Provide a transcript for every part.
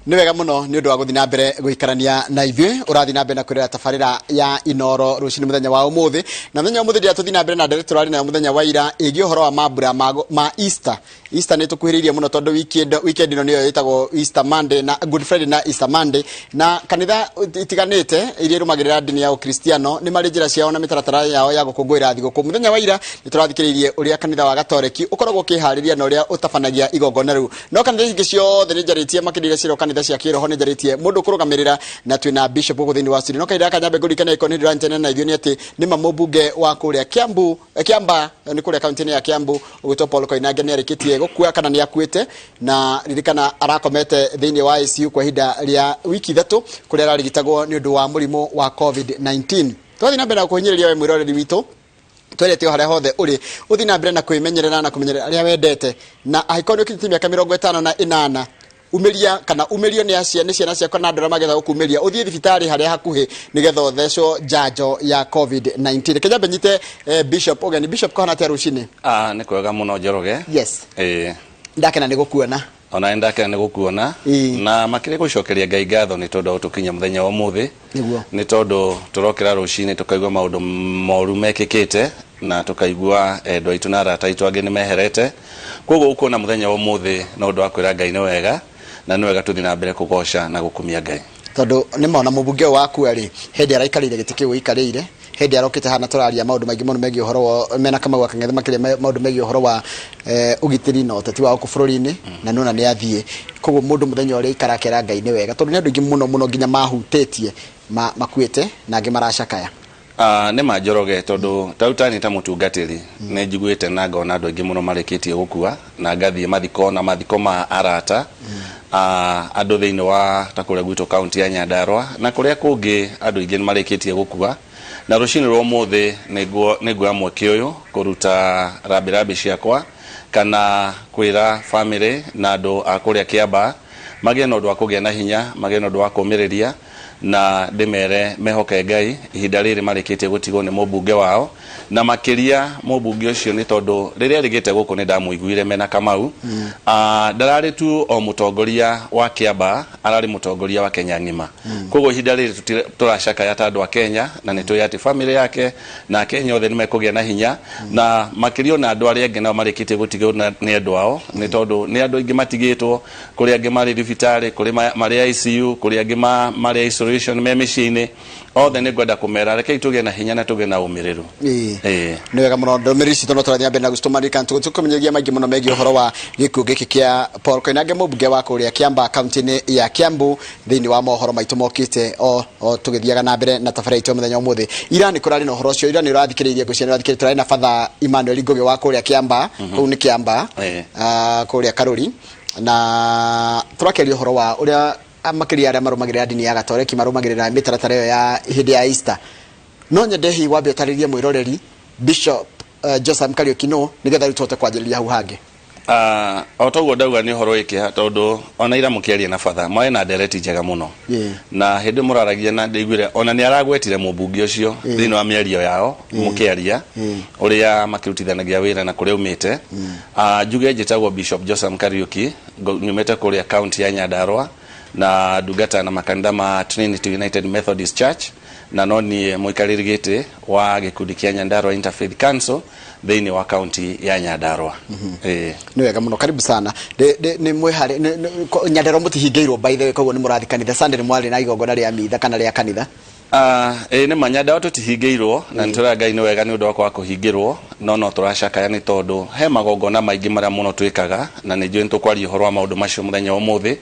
Nĩ wega mũno nĩ ũndũ wa gũthiĩ na mbere gũikarania na ithuĩ. Ũrathiĩ na mbere na kwĩrora tabarĩra ya Inoro rũcinĩ mũthenya wa ũmũthĩ. Na mũthenya wa ũmũthĩ rĩrĩa tũthiĩ na mbere na ndeereti tũrarĩ nayo mũthenya wa ira ĩgiĩ ũhoro wa mambura ma Easter. Easter nĩ tũkuhĩrĩirie mũno tondũ weekend weekend ĩno nĩyo ĩtagwo Easter Monday na Good Friday na Easter Monday, na kanitha itiganĩte iria irũmagĩrĩra ndini ya Ũkristiano nĩ marĩ njĩra ciao na mĩtaratara yao ya gũkũngũĩra thigũkũ. Mũthenya wa ira nĩ tũrathikĩrĩirie ũrĩa kanitha wa Gatoreki ũkoragwo ũkĩharĩria na ũrĩa ũtabanagia igongona rĩu. No kanitha ingĩ ciothe nĩ njarĩtie, makĩria iria ciĩrwo kanitha cia kĩroho, nĩ njarĩtie mũndũ ũkũrũgamĩrĩra, na twĩna bishop gũkũ thĩinĩ wa studio. No kahinda gaka nyambe ngũririkane ĩkorwo nĩ ndĩranyitanĩra na ithuĩ nĩ atĩ nĩ ma mũmbunge wa kũrĩa Kiambu, Kiambaa, nĩ kũrĩa kaunti-inĩ ya Kiambu, ũgwĩtwo Paul Koinange nĩ arĩkĩtie gũkua kana nĩ akuĩte. Na ririkana arakomete thĩinĩ wa ICU kwa ihinda rĩa wiki 3 kũrĩa ararigitagwo nĩ ũndũ wa mũrimũ wa COVID-19. Twathiĩ na mbere na kũhinyĩrĩria we mwĩroreri witũ, twerete o harĩa hothe ũrĩ ũthiĩ na mbere na kwĩmenyerera na kũmenyerera arĩa wendete, na angĩkorwo nĩ ũkinyĩtie mĩaka 58 umĩria kana umĩrio nĩ acia nĩ ciana ciakwa na andũ arĩa magetha gũkumĩria, ũthiĩ thibitarĩ harĩa hakuhĩ nĩgetha ũthecwo njanjo ya COVID-19. Reke nyambe nyite Bishop ũgeni. Bishop, kũhana atĩa rũcinĩ? Ah, nĩ kwega mũno, Njoroge. Yes. Ĩĩ. Ndakena nĩ gũkuona. Ona nĩ ndakena nĩ gũkuona. Na makĩria gũcokeria Ngai ngatho nĩ tondũ wa gũtũkinyia mũthenya wa ũmũthĩ. Nĩ tondũ tũrokĩra rũcinĩ tũkaigua maũndũ moru mekĩkĩte na tũkaigua endwa aitũ na arata aitũ angĩ nĩ meherete. Koguo gũkuona mũthenya wa ũmũthĩ no ũndũ wa kwĩra Ngai nĩ wega, na nĩ wega tũthiĩ na mbere kũgoca na gũkumia Ngai. Tondũ nĩ mona mũmbunge ũyũ wakua rĩ, hĩndĩ araikarĩire gĩtĩ kĩu aikarĩire, hĩndĩ arokĩte haha na tũraria maũndũ maingĩ mũno megiĩ ũhoro wa mena Kamau wa Kang'ethe, makĩria maũndũ megiĩ ũhoro wa ũgitĩri na ũteti wa gũkũ bũrũri-inĩ, na nĩona nĩ athiĩ. Koguo mũndũ mũthenya ũrĩa aikara akera Ngai nĩ wega, tondũ nĩ andũ aingĩ mũno mũno nginya mahutĩtie makuĩte na angĩ maracakaya. Ah, nĩ ma, Njoroge, tondũ ta rĩu tani ta mũtungatĩri nĩ njiguĩte na ngona andũ aingĩ mũno marĩkĩtie gũkua, na ngathiĩ mathiko na mathiko ma arata, andũ thĩinĩ wa ta kũrĩa gwitũ kaunti ya Nyandarua na kũrĩa kũngĩ, andũ aingĩ nĩ marĩkĩtie gũkua. Na rũcinĩ rwa ũmũthĩ nĩ nguoya mweke ũyũ kũruta rambirambi ciakwa kana kwĩra famĩlĩ na andũ a kũrĩa Kĩambaa magĩe na ũndũ wa kũgĩa na hinya, magĩe na ũndũ wa kũũmĩrĩria, na ndĩmere mehoke Ngai ihinda rĩrĩ marĩkĩtie gũtigwo nĩ mũmbunge wao, na makĩria mũmbunge ũcio nĩ tondũ rĩrĩa erĩgĩte gũkũ nĩ ndamũiguire mena Kamau. Ndararĩ tu o mũtongoria wa Kĩambaa, ararĩ mũtongoria wa Kenya ng'ima. Koguo ihinda rĩrĩ tũracakaya ta andũ a Kenya, na nĩ tũĩ atĩ famĩlĩ yake na Akenya othe nĩ mekũgĩa na hinya, na makĩria ona andũ arĩa angĩ nao marĩkĩtie gũtigwo nĩ endwa ao, nĩ tondũ nĩ andũ aingĩ matigĩtwo. Kũrĩ angĩ marĩ thibitarĩ, kũrĩ marĩ ICU, kũrĩ angĩ marĩ isolation me mĩciĩ-inĩ. Othe nĩ ngwenda kũmera rekei tũgĩe na hinya na tũgĩe na ũmĩrĩru. Ĩĩ. Nĩ wega mũno. Ndũmĩrĩri citũ no tũrathiĩ na mbere na gũcitũma. Ririkana tũkũmenyeria maingĩ mũno megiĩ ũhoro wa gĩkuũ gĩkĩ kĩa Paul Koinange, mũmbunge wa kũrĩa Kiambaa kaunti-inĩ ya Kiambu, thĩinĩ wa mohoro maitũ mokĩte o tũgĩthiaga na mbere na tabarĩra itũ ya mũthenya ũmũthĩ. Ira nĩ kũrarĩ na ũhoro ũcio. Ira nĩ ũrathikĩrĩirie, ngwĩciria nĩ ũrathikĩrĩirie, tũrarĩ na Father Emmanuel Ngũgĩ wa kũrĩa Kiambaa. Kũu nĩ Kiambaa. Kũrĩa Karũri, na tũrakĩaria ũhoro wa ũrĩa makĩria arĩa marũmagĩrĩra ndini ya Gatoreki marũmagĩrĩra mĩtaratara ĩyo ya hĩndĩ ya Easter. No nyende hihi wambe ũtarĩrie mwĩroreri Bishop Josam Kariũki nũ, nĩgetha rĩu tũhote kwanjĩrĩria hau hangĩ. O toguo ndauga, nĩ ũhoro wĩ kĩeha tondũ ona ira mũkĩaria na batha mwarĩ na ndereti njega mũno. Na hĩndĩ mũraragia na ndĩiguire ona nĩ aragwetire mũmbunge ũcio thĩinĩ wa mĩario yao mũkĩaria ũrĩa makĩrutithanagia wĩra na kũrĩa aumĩte. Njuge njĩtagwo Bishop Josam Kariuki, nyumĩte kũrĩa kaunti ya Nyandarua na ndungata na makanitha ma Trinity United Methodist Church, na no niĩ mũikarĩri gĩtĩ wa gĩkundi kĩa Nyandarua Interfaith Council thĩinĩ wa kaunti ya Nyandarua. Ĩĩ. Nĩ wega mũno, karibu sana. Nĩ mwĩharĩ Nyandarua mũtihingĩirwo, by the way, koguo nĩ mũrathiĩ kanitha Sunday, nĩ mwarĩ na igongona rĩa mitha kana rĩa kanitha? Ah, ĩĩ nĩ ma, Nyandarua tũtihingĩirwo na nĩ tũrera Ngai nĩ wega nĩ ũndũ wa kwaga kũhingĩrwo, no tũracakaya nĩ tondũ he magongona maingĩ marĩa mũno twĩkaga, na nĩ njũĩ nĩ tũkwaria ũhoro wa maũndũ macio mũthenya wa ũmũthĩ,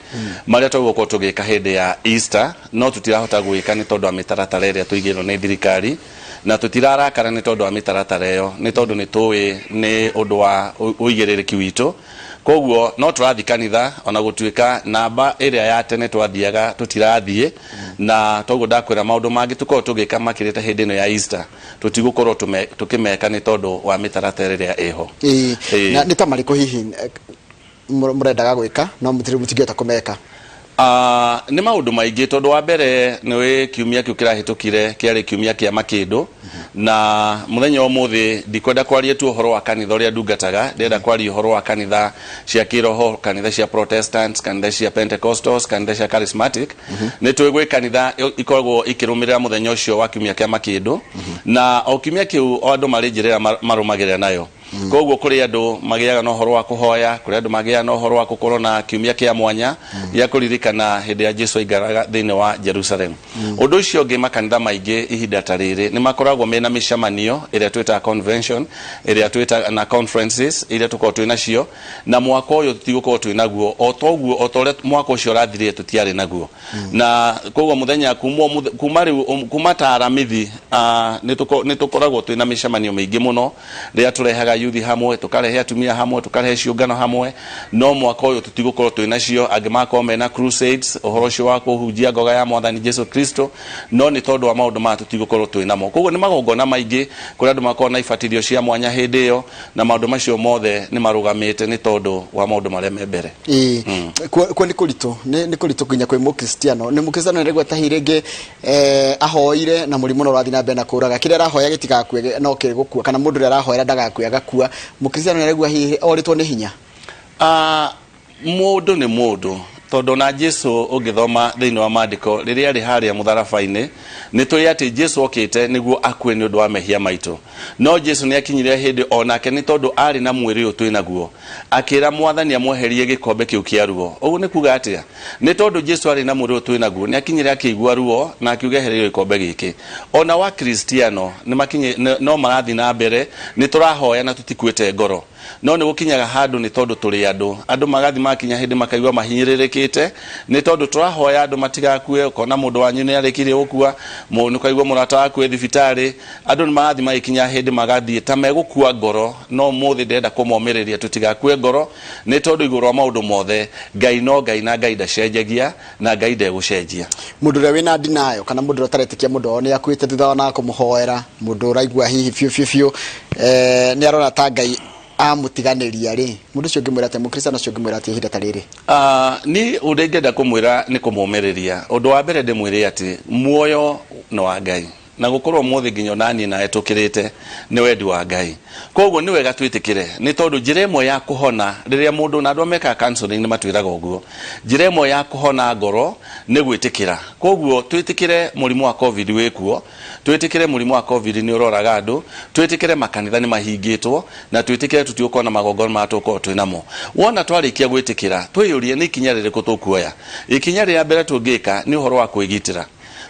marĩa twagĩrĩirwo gũkorwo tũgĩka hĩndĩ ya Easter, no tũtirahota gwĩka nĩ tondũ wa mĩtaratara ĩrĩa tũigĩirwo nĩ thirikari. Na tũtirarakara nĩ tondũ wa mĩtaratara ĩyo, nĩ tondũ nĩ tũĩ nĩ ũndũ wa ũigĩrĩrĩki witũ. Koguo no tũrathiĩ kanitha ona gũtuĩka namba ĩrĩa ya tene twathiaga tũtirathiĩ, na toguo ndakwĩra maũndũ mangĩ tũkoragwo tũgĩka makĩria ta hĩndĩ ĩno ya Easter tũtigũkorwo tũkĩmeka nĩ tondũ wa mĩtaratara ĩrĩa ĩho. Na nĩ ta marĩkũ hihi mũrendaga gwĩka no mũtingĩhota kũmeka? Ah, nĩ maũndũ maingĩ tondũ wa mbere nĩ wĩ kiumia kĩu kĩrahĩtũkire kĩarĩ kiumia kĩa makĩndũ na mũthenya wa ũmũthĩ ndikwenda kwaria tu ũhoro wa kanitha ũrĩa ndungataga, ndĩrenda kwaria ũhoro wa kanitha cia kĩroho, kanitha cia Protestants, kanitha cia Pentecostals, kanitha cia Charismatic. Nĩ tũĩ gwĩ kanitha ikoragwo ikĩrũmĩrĩra mũthenya ũcio wa kiumia kĩa makĩndũ, na o kiumia kĩu o andũ marĩ njĩra ĩrĩa marũmagĩrĩra nayo. Koguo kũrĩ andũ magĩaga na ũhoro wa kũhoya, kũrĩ andũ magĩaga na ũhoro wa gũkorwo na kiumia kĩa mwanya gĩa kũririkana hĩndĩ ya Jesu aikaraga thĩinĩ wa Jerusalem. Ũndũ ũcio ũngĩ, makanitha maingĩ ihinda ta rĩrĩ nĩ makoragwo mena mĩcemanio ĩrĩa twĩtaga convention, ĩrĩa twĩtaga na conferences iria tũkoragwo twĩ nacio, na mwaka ũyũ tũtigũkorwo twĩ naguo o toguo o ta ũrĩa mwaka ũcio ũrathirire tũtiarĩ naguo. Na koguo mũthenya kuma kuma rĩu kuma ta Aramithi, nĩ tũkoragwo twĩ na mĩcemanio mĩingĩ mũno rĩrĩa tũrehaga yuthi hamwe, tũkarehe atumia hamwe, tũkarehe ciũngano hamwe, no mwaka ũyũ tũtigũkorwo twĩ nacio. Angĩ magakorwo mena crusades, ũhoro ũcio wa kũhunjia ngoga ya Mwathani Jesu Kristo, no nĩ tondũ wa maũndũ maya tũtigũkorwo twĩ namo. Koguo nĩ magongona maingĩ, kũrĩ andũ makoragwo na ibatithio cia mwanya hĩndĩ ĩyo, na maũndũ macio mothe nĩ marũgamĩte nĩ tondũ wa maũndũ marĩa me mbere. Ĩĩ, kuo nĩ kũritũ, nĩ kũritũ nginya kwĩ mũkristiano. Nĩ mũkristiano nĩ ta hihi rĩngĩ ahoire na mũrimũ no ũrathiĩ na mbere na kũraga, kĩrĩa arahoya gĩtigakue no kĩgũkua, kana mũndũ ũrĩa arahoera ndagakue agakua. Mũkristiano nĩ araigua hihi orĩtwo nĩ hinya? Ah, mũndũ nĩ mũndũ, tondũ ona Jesu ũngĩthoma thĩinĩ wa maandĩko rĩrĩa arĩ harĩa mũtharaba-inĩ, nĩ tũĩ atĩ Jesu okĩte nĩguo akue nĩ ũndũ wa mehia maitũ. No Jesu nĩ akinyire hĩndĩ onake, nĩ tondũ arĩ na mwĩrĩ ũyũ twĩ naguo, akĩra Mwathani amweherie gĩkombe kĩu kĩa ruo. Ũguo nĩ kuga atĩa? Nĩ tondũ Jesu arĩ na mwĩrĩ ũyũ twĩ naguo, nĩ akinyire akĩigua ruo na akiuga ehererio gĩkombe gĩkĩ. Ona wa Kristiano nĩ no marathiĩ na mbere, nĩ tũrahoya na tũtikuĩte ngoro. No nĩ gũkinyaga handũ, nĩ tondũ tũrĩ andũ, andũ magathiĩ makinya hĩndĩ makaigua mahinyĩrĩrĩkĩte, nĩ tondũ tũrahoya andũ matigakue. Ũkona mũndũ wanyu nĩ arĩkirie gũkua, nĩ ũkaigua mũrata waku e thibitarĩ. Andũ nĩ marathiĩ magĩkinya hĩndĩ magathiĩ ta megũkua ngoro, no ũmũthĩ ndĩrenda kũmomĩrĩria tũtigakue ngoro, nĩ tondũ igũrũ wa maũndũ mothe Ngai no Ngai, na Ngai ndacenjagia, na Ngai ndegũcenjia. Mũndũ ũrĩa wĩna denial kana mũndũ ũrĩa ũtaretĩkia mũndũ wao nĩ akuĩte thutha wa na kũmũhoera, mũndũ ũraigua hihi biũ biũ biũ nĩ arona ta Ngai amũtiganĩria rĩ, mũndũ ũcio ũngĩmwĩra atĩa? Mũkristiano ũcio ũngĩmwĩra atĩa ihinda ta rĩrĩ? Niĩ ũndũ ingĩenda kũmwĩra nĩ kũmũmĩrĩria. Ũndũ wa mbere ndĩmwĩre atĩ muoyo nĩ wa Ngai, na gũkorwo ũmũthĩ nginya ona niĩ nawe tũkĩrĩte nĩ wendi wa Ngai. Koguo nĩ wega twĩtĩkĩre, nĩ tondũ njĩra ĩmwe ya kũhona rĩrĩa mũndũ, na andũ arĩa mekaga counseling nĩ matwĩraga ũguo, njĩra ĩmwe ya kũhona ngoro nĩ gwĩtĩkĩra. Koguo twĩtĩkĩre mũrimũ wa Covid wĩkuo, twĩtĩkĩre mũrimũ wa Covid nĩ ũroraga andũ, twĩtĩkĩre makanitha nĩ mahingĩtwo, na twĩtĩkĩre tũtigũkorwo na magongona marĩa tũgũkorwo twĩ namo. Wona twarĩkia gwĩtĩkĩra, twĩyũrie nĩ ikinya rĩrĩkũ tũkuoya. Ikinya rĩa mbere tũngĩka nĩ ũhoro wa kwĩgitĩra.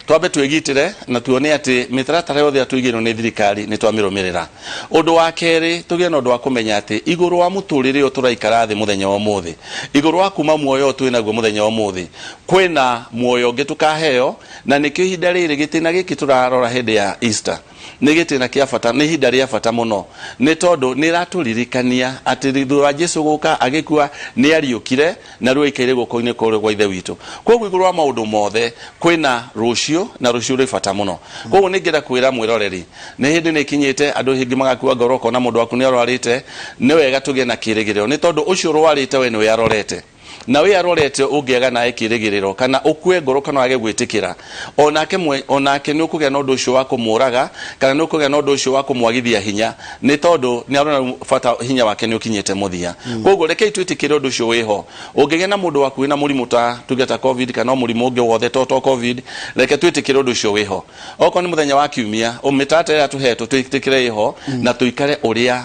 Twambe twĩgitĩre na tuone atĩ mĩtaratara yothe ĩrĩa tũigĩirwo nĩ thirikari nĩ twamĩrũmĩrĩra. Ũndũ wa kerĩ, tũgĩe na ũndũ wa kũmenya atĩ igũrũ wa mũtũrĩre ũyũ tũraikara thĩ mũthenya wa ũmũthĩ, igũrũ wa kuma muoyo ũyũ twĩ naguo mũthenya wa ũmũthĩ, kwĩna muoyo ũngĩ tũkaheo, na nĩkĩo ihinda rĩrĩ gĩtĩna gĩkĩ tũrarora hĩndĩ ya Easter nĩ gĩtĩna kĩa bata, nĩ ihinda rĩa bata mũno, nĩ tondũ nĩ ĩratũririkania atĩ thutha wa Jesu gũka agĩkua nĩ ariũkire na rĩu aikaire guoko-inĩ kwa ũrĩo gwa Ithe witũ. Koguo igũrũ wa maũndũ mothe kwĩna rũciũ, na rũciũ rwĩ bata mũno. Koguo nĩ ingĩenda kwĩra mwĩroreri, nĩ hĩndĩ nĩ ĩkinyĩte andũ hĩngĩ magakua ngoro, ũkona mũndũ waku nĩ arwarĩte, nĩ wega tũgĩe na kĩrĩgĩrĩro, nĩ tondũ ũcio ũrwarĩte we nĩwe arorete. Na we arorete, ũngĩaga nawe kĩrĩgĩrĩro kana ũkue ngoro kana wage gwĩtĩkĩra, onake mwe onake nĩ ũkũgĩa na ũndũ ũcio wa kũmũraga kana nĩ ũkũgĩa na ũndũ ũcio wa kũmwagithia hinya, nĩ tondũ nĩ arona rĩu bata hinya wake nĩ ũkinyĩte mũthia. Koguo rekei twĩtĩkĩre ũndũ ũcio wĩho. Ũngĩgĩa na mũndũ waku wĩna mũrimũ ta tuge ta Covid kana o mũrimũ ũngĩ wothe to Covid, reke twĩtĩkĩre ũndũ ũcio wĩho. Okorwo nĩ mũthenya wa kiumia, mĩtaratara ĩrĩa tũhetwo twĩtĩkĩre ĩho na tũikare ũrĩa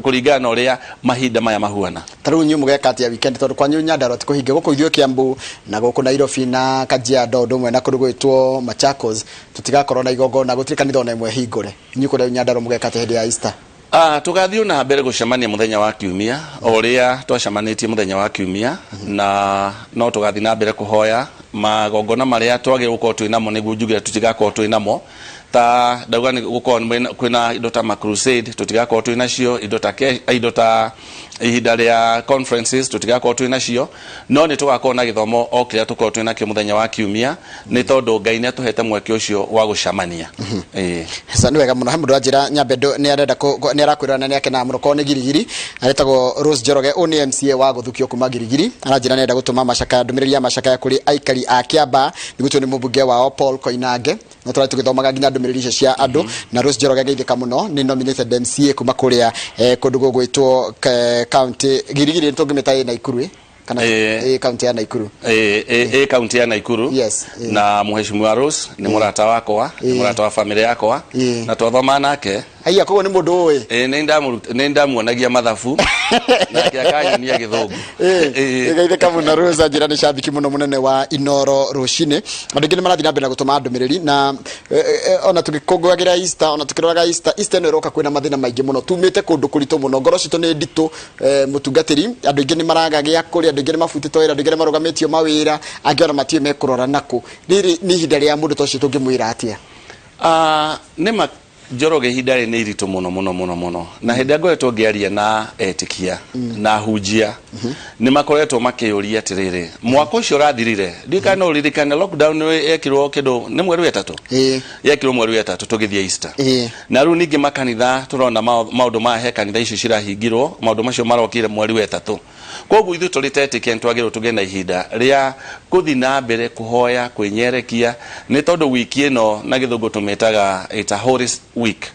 kũringana na ũrĩa mahinda maya mahuana. Ta rĩu inyuĩ mũgeka atĩa weekend, tondũ kwanyu Nyandarua ti kũhinge, gũkũ ithuĩ Kiambu na gũkũ Nairobi na Kajiado ũndũ ũmwe na kũndũ gwĩtwo Machakos tũtigakorwo na igongona, gũtirĩ kanitha ona ĩmwe hingũre. Inyuĩ kũrĩa Nyandarua mũgeka atĩa hĩndĩ ya Easter? Ah, tũgathiĩ na mbere gũcemania mũthenya wa kiumia o ũrĩa twacemanĩtie mũthenya wa kiumia, na no tũgathiĩ na mbere kũhoya magongona marĩa twagĩrĩirwo gũkorwo twĩ namo, nĩguo njugire tũtigakorwo twĩ namo. Ta ndauga nĩ gũkorwo kwĩna indo ta ma crusade, tũtigakorwo twĩ nacio, indo ta indo ta Ihinda rĩa conferences tũtigakorwo twĩ nacio, no nĩ tũgakorwo na gĩthomo o kĩrĩa tũkorwo twĩ nakĩo mũthenya wa kiumia, nĩ tondũ Ngai nĩ atũhete mweke ũcio wa gũcamania. Ĩĩ. Sa nĩ wega mũno. He mũndũ anjĩra nyambe nĩ arenda nĩ arakwĩrora na nĩ akenaga mũno korwo nĩ Girigiri. Aretagwo Rose Njoroge, ũyũ nĩ MCA wa gũthukio kuma Girigiri. Aranjĩra nĩ arenda gũtũma macakaya, ndũmĩrĩri ya macakaya kũrĩ aikari a Kĩambaa nĩ gũtuo nĩ mũmbunge wao Paul Koinange. No tũrathiĩ tũgĩthomaga nginya ndũmĩrĩri icio cia andũ, na Rose Njoroge geithĩka mũno, nĩ nominated MCA kuma kũrĩa kũndũ gũgwĩtwo county Girigiri, nĩ tũngĩmĩta ĩ Naikuru ĩ kana ĩ county ya Naikuru. Ĩ kaunti ya Naikuru. Yes. Na mheshimiwa Rose nĩ mũrata wakwa, nĩ mũrata wa family yakwa, na twathoma nake. Haiya, koguo nĩ mũndũ ũĩ. Ĩ, nĩ ndamuonagia mathabu nake akanyonia gĩthũngũ. Ĩ. Geithĩka mũno Rose, anjĩra nĩ cambiki mũno mũnene wa Inoro rũcinĩ. Andũ aingĩ nĩ marathiĩ na mbere na gũtũma ndũmĩrĩri na ona tũgĩkũngũyagĩra Easter, ona tũkĩroraga Easter, Easter ĩno ĩroka kwĩna mathĩna maingĩ mũno, tumĩte kũndũ kũritũ mũno, ngoro citũ nĩ nditũ. Mũtungatĩri, andũ aingĩ nĩ maraga gĩa kũrĩa, andũ aingĩ nĩ mabutĩtwo wĩra, andũ aingĩ nĩ marũgamĩtio mawĩra, angĩ ona matiũĩ mekũrora nakũ. Rĩrĩ nĩ ihinda rĩa mũndũ ta ũcio, tũngĩmwĩra atĩa? Ah, nĩ ma Njoroge, ihinda rĩ nĩ iritũ mũno mũno mũno mũno, na hĩndĩ ĩrĩa ngoretwo ngĩaria na etĩkia na hunjia, nĩ makoretwo makĩũria atĩrĩrĩ, mwaka ũcio ũrathirire, ndiũĩ kana no ũririkane lockdown yekirwo kĩndũ nĩ mweri wa ĩtatũ, yekirwo mweri wa ĩtatũ tũgĩthiĩ Easter. Na rĩu ningĩ makanitha tũrona maũndũ maya, he kanitha icio cirahingirwo, maũndũ macio marokire mweri wa ĩtatũ. Koguo ithuĩ tũrĩ ta etĩkia nĩ twagĩrĩirwo tũgĩe na ihinda rĩa gũthiĩ na mbere kũhoya, kwĩnyerekia, nĩ tondũ wiki ĩno na gĩthũngũ tũmĩtaga it's a holy week.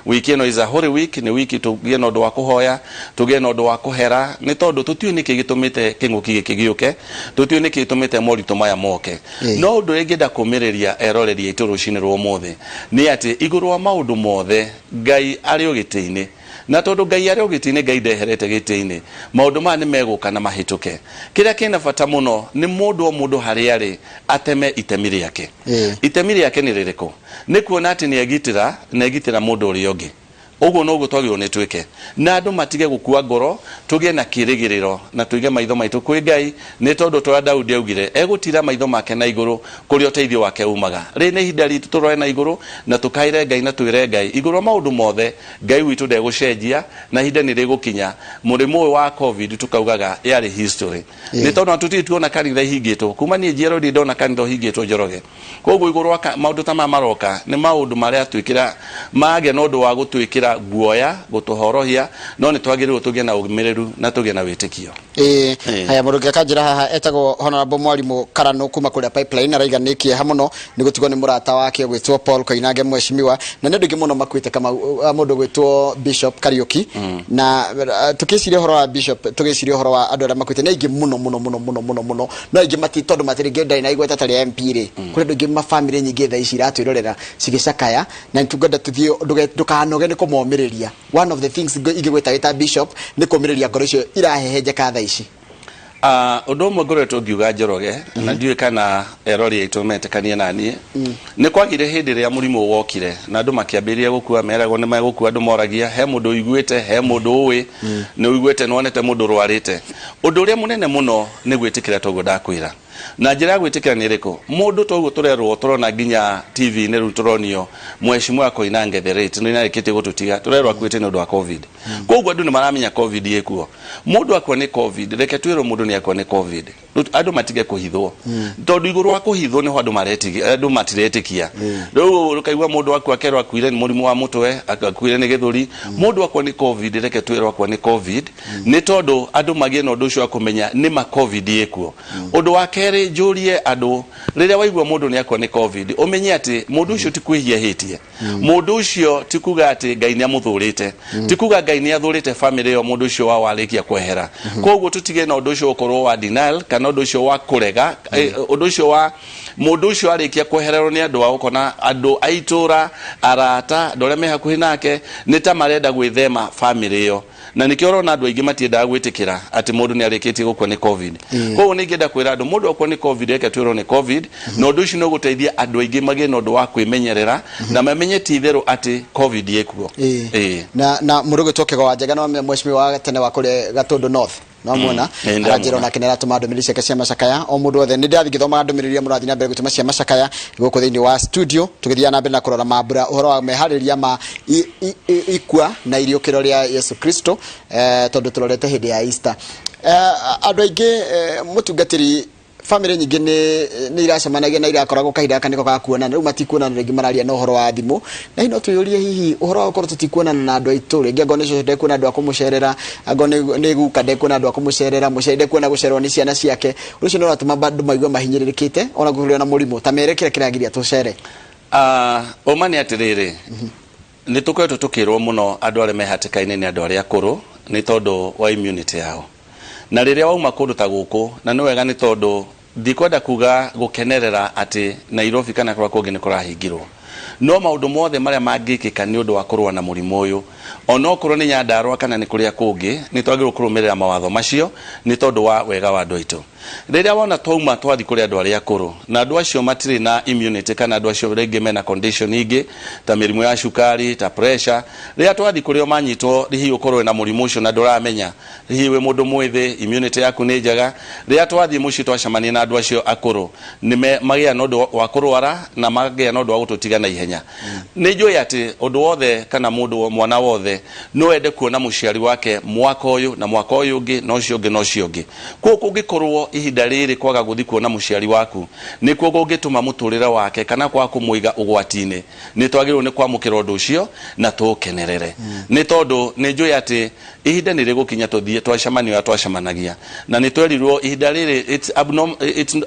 Wiki ĩno is a holy week, nĩ wiki tũgĩe na ũndũ wa kũhoya, tũgĩe na ũndũ wa kũhera, nĩ tondũ tũtiũĩ nĩkĩ gĩtũmĩte kĩng'ũki gĩkĩ gĩũke, tũtiũĩ nĩkĩ gĩtũmĩte moritũ maya moke. No ũndũ ũrĩa ingĩenda kũmĩrĩria eroreri aitũ rũcinĩ rwa ũmũthĩ nĩ atĩ igũrũ wa maũndũ mothe Ngai arĩ o gĩtĩ-inĩ. Na tondũ Ngai arĩ o gĩtĩ-inĩ, Ngai ndeherete gĩtĩ-inĩ, maũndũ maya nĩ megũka na mahĩtũke. Kĩrĩa kĩna bata mũno nĩ mũndũ o mũndũ harĩa arĩ ateme itemi rĩake. Itemi rĩake nĩ rĩrĩkũ? Nĩ kuona atĩ nĩ egitĩra na egitĩra mũndũ ũrĩa ũngĩ. Ũguo noguo twagĩrĩirwo nĩ twĩke. Na andũ matige gũkua ngoro, tũgĩe na kĩrĩgĩrĩro na tũige maitho maitũ kwĩ Ngai, nĩ tondũ ta ũrĩa Daudi augire, egũtiira maitho make na igũrũ kũrĩa ũteithio wake umaga. Rĩrĩ nĩ ihinda ritũ tũrore na igũrũ na tũkaĩre Ngai na twĩre Ngai igũrũ wa maũndũ mothe, Ngai witũ ndegũcenjia na ihinda nĩ rĩgũkinya mũrimũ ũyũ wa Covid tũkaugaga yarĩ history. Nĩ tondũ ona tũtirĩ tuona kanitha ihingĩtwo. Kuma niĩ njiarwo ndirĩ ndona kanitha ũhingĩtwo, Njoroge. Koguo igũrũ wa maũndũ ta maya maroka nĩ maũndũ marĩa twĩkĩra magĩa na ũndũ wa gũtwĩkĩra guoya, gũtũhorohia, no nĩ twagĩrĩirwo tũgĩe na ũmĩrĩru na tũgĩe na wĩtĩkio. Ĩĩ. Haya, mũndũ ũngĩ akanjĩra haha etagwo Honorable Mwarimũ Karano kuma kũrĩa Pipeline, araiga nĩ kĩeha mũno nĩ gũtigwo nĩ mũrata wake ũgwĩtwo Paul Koinange mheshimiwa, na nĩ andũ aingĩ mũno makuĩte kama mũndũ ũgwĩtwo Bishop Kariuki. Na tũkĩciria ũhoro wa Bishop, tũgĩciria ũhoro wa andũ arĩa makuĩte nĩ aingĩ mũno mũno mũno mũno mũno mũno, no aingĩ mati tondũ matirĩ ndarĩ na igweta ta rĩa MP rĩ, kũrĩ andũ aingĩ mabamĩrĩ nyingĩ thaa ici iratwĩrorera cigĩcakaya, na nĩtũngĩenda tũthiĩ ndũkanoge nĩ kũmomĩrĩria. One of the things ingĩgwĩta wĩ ta bishop nĩ kũmĩrĩria ngoro icio irahehenjeka thaa ici. Ah, ũndũ ũmwe ngoretwo ngiuga, Njoroge, na ndiũĩ kana erori aitũ metĩkanie na niĩ, nĩ kwagire hĩndĩ ĩrĩa mũrimũ wokire na andũ makĩambĩrĩria gũkua, meragwo nĩ megũkua, andũ moragia he mũndũ ũiguĩte, he mũndũ ũĩ, nĩ ũiguĩte, nĩ wonete mũndũ ũrwarĩte. Ũndũ ũrĩa mũnene mũno nĩ gwĩtĩkĩra, toguo ndakwĩra. Na njĩra ya gwĩtĩkĩra nĩ ĩrĩkũ? Mũndũ toguo tũrerwo, tũrona nginya TV-inĩ rĩu tũronio Mheshimiwa Koinange the late nĩ arĩkĩtie gũtũtiga, tũrerwo akuĩte nĩ ũndũ wa Covid. Koguo andũ nĩ maramenya Covid ĩkuo. Mũndũ akua nĩ Covid, reke twĩrwo mũndũ nĩ akua nĩ Covid. Andũ matige kũhithwo. Tondũ igũrũ wa kũhithwo nĩho andũ maretigia, andũ matiretĩkia. Rĩu ũkaigua mũndũ akua akerwo akuire nĩ mũrimũ wa mũtwe, akuire nĩ gĩthũri. Mũndũ akua nĩ Covid, reke twĩrwo akua nĩ Covid, nĩ tondũ andũ magĩe na ũndũ ũcio wa kũmenya nĩ ma Covid ĩkuo. Ũndũ wa kerĩ njũrie andũ, rĩrĩa waigua mũndũ nĩ akua nĩ Covid, ũmenye atĩ mũndũ ũcio ti kwĩhia ehĩtie. Mũndũ ũcio ti kuga atĩ Ngai nĩ amũthũrĩte, ti kuga Ngai nĩ athũrĩte famĩlĩ ĩyo mũndũ ũcio wao arĩkia kwehera. Koguo tũtige na ũndũ ũcio ũkorwo wa denial kana ũndũ ũcio wa kũrega, ũndũ ũcio wa mũndũ ũcio arĩkia kwehererwo nĩ andũ ao, ũkona andũ a itũra, arata, andũ arĩa me hakuhĩ nake nĩ ta marenda gwĩthema famĩlĩ ĩyo. Na nĩkĩo ũrona andũ aingĩ matiendaga gwĩtĩkĩra atĩ mũndũ nĩ arĩkĩtie gũkua nĩ Covid. Koguo nĩ ingĩenda kwĩra andũ, mũndũ akua nĩ Covid, reke twĩrwo nĩ Covid, na ũndũ ũcio nĩ ũgũteithia andũ aingĩ magĩe na ũndũ wa kwĩmenyerera na mamenye ti itherũ atĩ Covid ĩkuo. Na mũndũ ũgwĩtwo Kĩgo wa Njega, no mheshimiwa wa tene wa kũrĩa Gatũndũ North. No muona. Ĩĩ, ndamwona. Aranjĩra onake nĩ aratũma ndũmĩrĩri ciake cia macakaya. O mũndũ wothe nĩ ndĩrathiĩ ngĩthomaga ndũmĩrĩri iria mũrathiĩ na mbere gũtũma cia macakaya gũkũ thĩinĩ wa studio, tũgĩthiaga na mbere na kũrora mambura ũhoro wa meharĩrĩria ma ikua na iriũkĩro rĩa Yesu Kristo, tondũ tũrorete hĩndĩ ya Easter. Andũ aingĩ, mũtungatĩri, bamĩrĩ nyingĩ nĩ iracemanagia na irakoragwo kahinda gaka nĩko ga kuonana, rĩu matikuonana rĩngĩ, mararia na ũhoro wa thimũ. Na hihi no twĩyũrie, hihi ũhoro wa gũkorwo tũtikuonana na andũ aitũ rĩngĩ, angorwo nĩ cũcũ ndekuona andũ a kũmũcerera, angorwo nĩ guka ndekuona andũ a kũmũcerera, mũciari ndekuona gũcererwo nĩ ciana ciake, ũndũ ũcio nĩ ũratũma andũ maigue mahinyĩrĩrĩkĩte ona kũrĩ na mũrimũ. Ta mere kĩrĩa kĩragiria tũcere. Ah, ũma nĩ atĩrĩrĩ, nĩ tũkoretwo tũkĩrwo mũno andũ arĩa me hatĩka-inĩ nĩ andũ arĩa akũrũ nĩ tondũ wa immunity yao. Na rĩrĩa wauma kũndũ ta gũkũ, na nĩ wega nĩ tondũ ndikwenda kuga gũkenerera atĩ Nairobi kana kũrĩa kũngĩ nĩ kũrahingirwo, no maũndũ mothe marĩa mangĩkĩka nĩ ũndũ wa kũrũa na mũrimũ ũyũ, onokorwo nĩ Nyandarũa kana nĩ kũrĩa kũngĩ, nĩ twagĩrĩirwo kũrũmĩrĩra mawatho macio nĩ tondũ wa wega wa andũ aitũ. Rĩrĩa wona twauma twathiĩ kũrĩ andũ arĩa akũrũ, na andũ acio matirĩ na immunity kana andũ acio rĩngĩ mena condition ingĩ ta mĩrimũ ya cukari, ta pressure, rĩrĩa twathiĩ kũrĩ o manyitwo hihi ũkorwo wĩna mũrimũ ũcio na ndũramenya, hihi wĩ mũndũ mwĩthĩ, immunity yaku nĩ njega, rĩrĩa twathiĩ mũciĩ twacemania na andũ acio akũrũ, nĩ magĩa na ũndũ wa kũrwara na magĩa na ũndũ wa gũtũtiga na ihenya. Nĩ njũĩ atĩ ũndũ wothe kana mũndũ mwana wothe no ende kuona mũciari wake mwaka ũyũ na mwaka ũyũ ũngĩ na ũcio ũngĩ na ũcio ũngĩ. Kwoguo kũngĩkorwo ihinda rĩrĩ kwaga gũthiĩ kuona mũciari waku nĩkuo kũngĩtũma mũtũrĩre wake kana kwaga kũmũiga ũgwati-inĩ, nĩ twagĩrĩirwo nĩ kwamũkĩra ũndũ ũcio na tũũkenerere. Nĩ tondũ nĩ njũĩ atĩ ihinda nĩ rĩgũkinya tũthiĩ twacemania ũrĩa twacemanagia. Na nĩ twerirwo ihinda rĩrĩ it's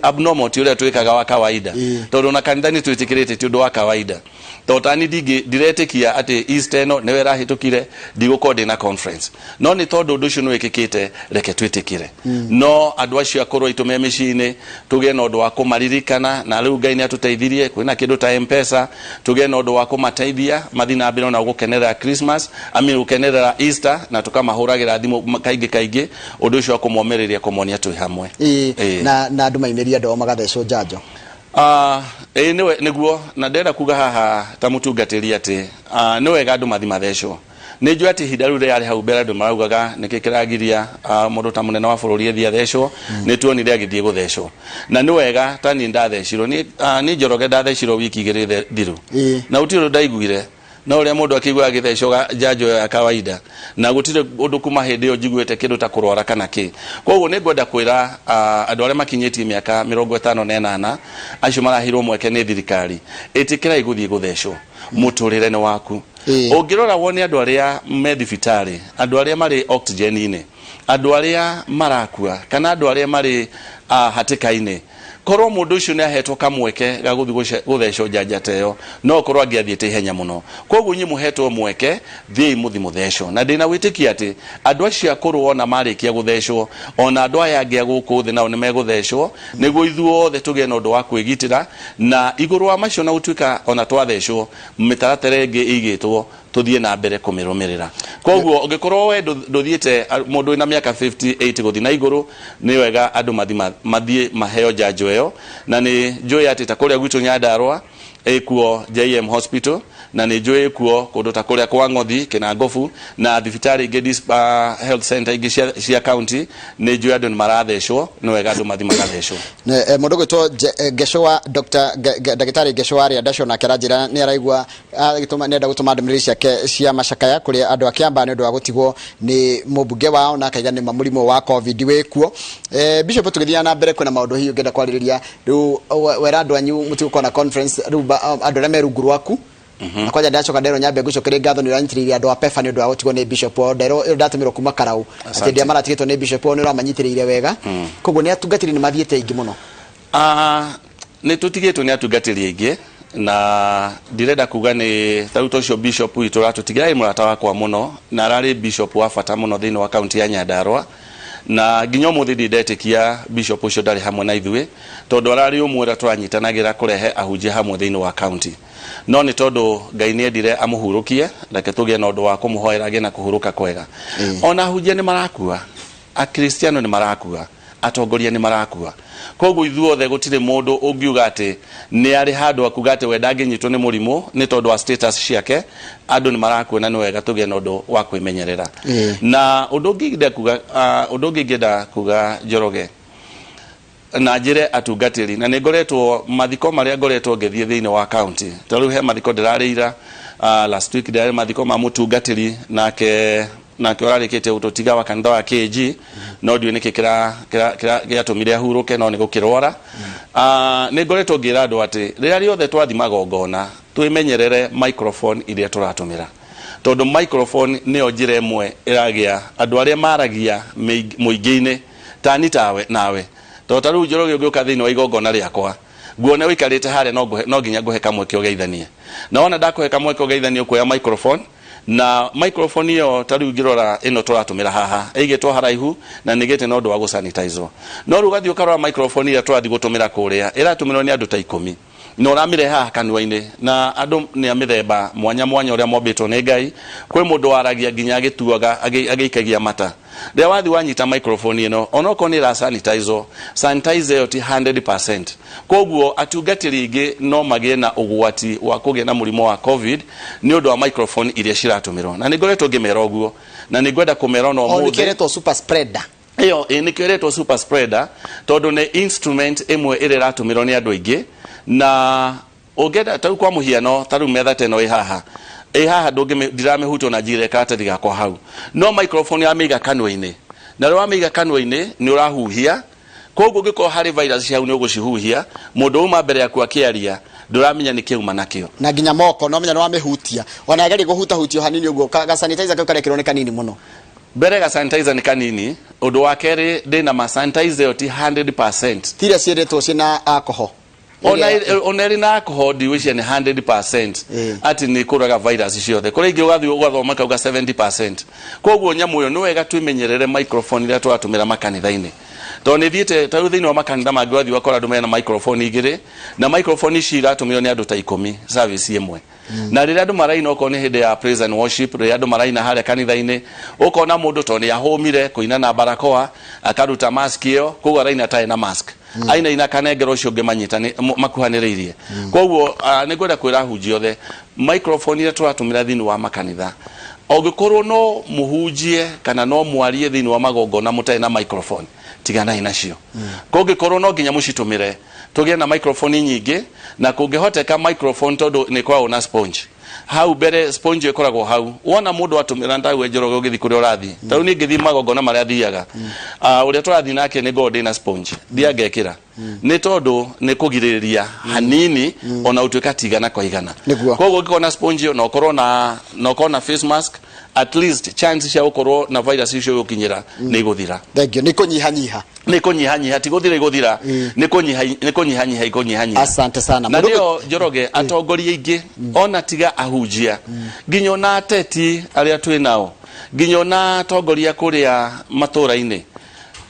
abnormal, ti ũrĩa twĩkaga wa kawaida. Tondũ ona kanitha nĩ twĩtĩkĩrĩte ti ũndũ wa kawaida. Tondũ tani ndiretĩkia atĩ Easter ĩno nĩyo ĩrahĩtũkire ndigũkorwo ndĩna conference. No nĩ tondũ ũndũ ũcio nĩ wĩkĩkĩte, reke twĩtĩkĩre. No andũ acio akũrũ aitũ me mĩciĩ-inĩ tũgĩe na ũndũ wa kũmaririkana, na rĩu Ngai nĩ atũteithirie kwĩna kĩndũ ta M-Pesa, tũgĩe na ũndũ wa kũmateithia mathiĩ na mbere ona gũkenerera Christmas, I mean gũkenerera Easter, na tũkamahũragĩra thimũ kaingĩ kaingĩ, ũndũ ũcio wa kũmomĩrĩria kũmonia twĩ hamwe. Ĩĩ, na andũ maimĩrie andũ ao magathecwo njanjo. Ah, ĩĩ nĩwe nĩguo, na ndĩrenda kuga haha ta mũtungatĩri atĩ nĩ wega andũ mathi mathecwo. Nĩ njũĩ atĩ ihinda rĩu rĩarĩ hau mbere andũ maraugaga nĩkĩ kĩragiria mũndũ ta mũnene wa bũrũri athiĩ athecwo, nĩ tuonire agĩthiĩ gũthecwo. Na nĩ wega ta niĩ ndathecirwo, niĩ Njoroge ndathecirwo wiki igĩrĩ thiru. Na gũtirĩ ũndũ ndaiguire. No ũrĩa mũndũ akĩiguaga agĩthecwo njanjo ĩyo ya kawaida, na gũtirĩ ũndũ kuma hĩndĩ ĩyo njiguĩte kĩndũ ta kũrwara kana kĩ. Koguo nĩ ngwenda kwĩra andũ arĩa makinyĩtie mĩaka 58, acio maraheirwo mweke nĩ thirikari, ĩtĩkĩrai gũthiĩ gũthecwo. Mũtũrĩre nĩ waku. Ũngĩrora wone andũ arĩa me thibitarĩ, andũ arĩa marĩ oxygen-inĩ, andũ arĩa marakua, kana andũ arĩa marĩ hatĩka-inĩ, korwo mũndũ ũcio nĩ ahetwo kamweke ga gũthiĩ gũthecwo njanja ta ĩyo, no ũkorwo angĩathiĩte ihenya mũno. Koguo inyuĩ mũhetwo mweke, thiĩi mũthiĩ mũthecwo. Na ndĩna wĩtĩkio atĩ andũ acio akũrũ ona marĩkia gũthecwo, ona andũ aya angĩ a gũkũ thĩ nao nĩ megũthecwo, nĩguo ithuothe tũgĩe na ũndũ wa kwĩgitĩra. Na igũrũ wa macio, ona gũtuĩka ona twathecwo, mĩtaratara ĩngĩ ĩigĩtwo tũthiĩ na mbere kũmĩrũmĩrĩra. Koguo ũngĩkorwo we ndũthiĩte, mũndũ wĩna mĩaka 58 gũthiĩ na igũrũ, nĩ wega andũ mathiĩ maheo njanjo ĩyo. Na nĩ njũĩ atĩ ta kũrĩa gwitũ Nyandarũa ĩkuo JM Hospital, na nĩ njũĩ ĩkuo kũndũ ta kũrĩa kwa Ng'othi, Kĩnangobu, na thibitarĩ ingĩ, health center ingĩ cia county, nĩ njũĩ andũ nĩ marathecwo, nĩ wega andũ mathiĩ magathecwo. Mũndũ ũgwĩtwo Ngecũa, Dr. Ndagĩtarĩ Ngecũa Rĩandaco nake aranjĩra nĩ araigua agĩtũma nĩ enda gũtũma ndũmĩrĩri ciake cia macakaya kũrĩ andũ a Kĩambaa nĩ ũndũ wa gũtigwo nĩ mũmbunge wao, na akaiga nĩma mũrimũ wa Covid wĩkuo. Bishop, tũgĩthiaga na mbere, kwĩna maũndũ hihi ũngĩenda kwarĩrĩria rĩu wera andũ anyu mũtigũkorwo na conference rĩu andũ arĩa me rungu rwaku? Na kwanja ndacoka nderwo nyambe ngũcokerie ngatho nĩ ũranyitĩrĩire andũ a PEFA nĩ ũndũ wa gũtigwo nĩ bishop wao. Nderwo ĩyo ndatũmĩrwo kuma Karau atĩ ndĩa maratigĩtwo nĩ bishop wao nĩ ũramanyitĩrĩire wega, koguo nĩ atungatĩri nĩ mathiĩte aingĩ mũno. Ah, nĩ tũtigĩtwo nĩ atungatĩri aingĩ, na ndirenda kuga nĩ ta rĩu ta ũcio bishop witũ ũratũtigĩra, arĩ mũrata wakwa mũno na ararĩ bishop wa bata mũno thĩinĩ wa kaunti ya Nyandarua, na nginya ũmũthĩ ndirĩ ndetĩkia bishop ũcio ndarĩ hamwe na ithuĩ, tondũ ararĩ ũmwe ũrĩa tũranyitanagĩra kũrehe ahunjia hamwe thĩinĩ wa kaunti. No nĩ tondũ Ngai nĩ endire amũhurũkie, reke tũgĩe na ũndũ wa kũmũhoera agĩe na kũhurũka kwega. Ona ahunjia nĩ marakua, akristiano nĩ marakua. Atongoria nĩ marakua, koguo ithuothe gũtirĩ mũndũ ũngiuga atĩ nĩ arĩ handũ akuga atĩ we ndangĩnyitwo nĩ mũrimũ nĩ tondũ wa status ciake. Andũ nĩ marakua na nĩ wega tũgĩe na ũndũ wa kwĩmenyerera. Na ũndũ ũngĩ ingĩenda kuga, ũndũ ũngĩ ingĩenda kuga, Njoroge, na njĩre atungatĩri, na nĩ ngoretwo mathiko marĩa ngoretwo ngĩthiĩ thĩinĩ wa county, ta rĩu he mathiko ndĩrarĩ ira, last week ndĩrarĩ mathiko ma mũtungatĩri nake ũrarĩkĩtie gũtũtiga wa kanitha wa KG, no ndiũĩ nĩkĩ gĩatũmire ahurũke, no nĩ gũkĩrwara. Nĩ ngoretwo ngĩra andũ atĩ rĩrĩa rĩothe twathi magongona, twĩmenyerere microphone iria tũratũmĩra, tondũ microphone nĩyo njĩra ĩmwe ĩragĩa andũ arĩa maragia mũingĩ-inĩ tani tawe nawe. Tondũ ta rĩu, Njoroge, ũngĩũka thĩinĩ wa igongona rĩakwa nguone ũikarĩte harĩa, no nginya ngũhe kamweke ũgeithanie. Na wona ndakũhe kamweke ũgeithanie, ũkuoya microphone, na microphone ĩyo, ta rĩu ngĩrora ĩno tũratũmĩra haha, ĩigĩtwo haraihu na nĩ ĩgĩte na ũndũ wa gũsanitizwo. No rĩu ũgathiĩ ũkarora microphone ĩrĩa tũrathiĩ gũtũmĩra kũrĩa, ĩratũmĩrwo nĩ andũ ta 10, na ũramĩrehe haha kanua-inĩ, na andũ nĩ a mĩthemba mwanya mwanya ũrĩa mombĩtwo nĩ Ngai. Kwĩ mũndũ waragia nginya agĩtuaga, agĩikagia mata. Rĩrĩa wathiĩ wanyita microphone ĩno, onokorwo nĩ ĩra sanitizwo, sanitizer ĩyo ti 100%. Koguo atungatĩri aingĩ no magĩe na ũgwati wa kũgĩa na mũrimũ wa COVID nĩ ũndũ wa microphone iria ciratũmĩrwo. Na nĩ ngoretwo ngĩmera ũguo, na nĩ ngwenda kũmera ona O nĩkĩo ũmũthĩ. Ĩretwo super spreader. Ĩyo ĩ nĩkĩo ĩretwo super spreader, tondũ nĩ instrument ĩmwe ĩrĩa ĩratũmĩrwo nĩ andũ aingĩ. Na ũngĩenda, ta rĩu kwa mũhiano, ta rĩu metha ta ĩno ĩ haha, ndiramĩhutia ona njigĩrĩre karatathi gakwa hau, no microphone yamĩiga kanua-inĩ, na rĩrĩa wamĩiga kanua-inĩ nĩ ũrahuhia. Koguo ũngĩkorwo harĩ virus ci hau, nĩ ũgũcihuhia. Mũndũ uma mbere yaku akĩaria, ndũramenya nĩ kĩauma nakĩo. Na nginya moko no menya nĩ wamĩhutia, ona yageria kũhutahutio hanini ũguo, ga sanitizer kau karekĩrwo nĩ kanini mũno. Mbere ga sanitizer nĩ kanini. Ũndũ wa kerĩ, ndĩna ma sanitizer ĩyo ti 100%. Ti iria ciĩrĩtwo ciĩna alcohol. Ona ĩrĩ na alcohol, ndiwĩcia nĩ 100% atĩ nĩ kũraga virus ciothe. Kũrĩ ingĩ ũgathiĩ ũgathoma kauga 70%. Koguo nyamũ ĩyo, nĩ wega twĩmenyerere microphone iria tũratũmĩra makanitha-inĩ, tondũ nĩ thiĩte ta rĩu thĩinĩ wa makanitha mangĩ, ũgathiĩ ũgakora andũ mena microphone igĩrĩ, na microphone ici iratũmĩrwo nĩ andũ ta 10 service ĩmwe. Na rĩrĩa andũ maraina, okorwo nĩ hĩndĩ ya praise and worship, rĩrĩa andũ maraina harĩa kanitha-inĩ, ũkona mũndũ tondũ nĩ ahũmire kũina na barakoa, akaruta mask ĩyo, koguo araina atarĩ na mask, ainaina akanengera ũcio ũngĩ makuhanĩrĩirie. Koguo nĩ ngwenda kwĩra ahunjia othe, microphone iria tũratũmĩra thĩinĩ wa makanitha, ũngĩkorwo no mũhunjie kana no mwarie thĩinĩ wa magongona mũtarĩ na microphone, tiganai nacio. Kũngĩkorwo no nginya mũcitũmĩre, tũgĩe na microphone nyingĩ, na kũngĩhoteka microphone, tondũ nĩ ĩkoragwo na sponge hau mbere, sponge ĩkoragwo hau, wona mũndũ atũmĩra ndawe, Njoroge, ũgĩthiĩ kũrĩa ũrathiĩ. Ta rĩu niĩ ngĩthiĩ magongona marĩa thiaga, ũrĩa tũrathiĩ nake, nĩ ngoragwo ndĩna sponge, thiaga ngekĩra, nĩ tondũ nĩ kũgirĩrĩria hanini, ona ũtuĩka ti igana kwa igana. Koguo ũngĩkorwo na sponge ĩyo, na ũkorwo na face mask, at least chance cia gũkorwo na virus icio gũkinyĩra nĩ igũthira. Thank you, nĩ kũnyihanyiha. Nĩ kũnyihanyiha, ti gũthira igũthira, nĩ kũnyihanyiha ikũnyihanyiha. Asante sana. Na nĩyo, Njoroge, atongoria aingĩ, ona tiga ahunjia, nginya ona ateti arĩa twĩ nao, nginya ona atongoria kũrĩa matũra-inĩ,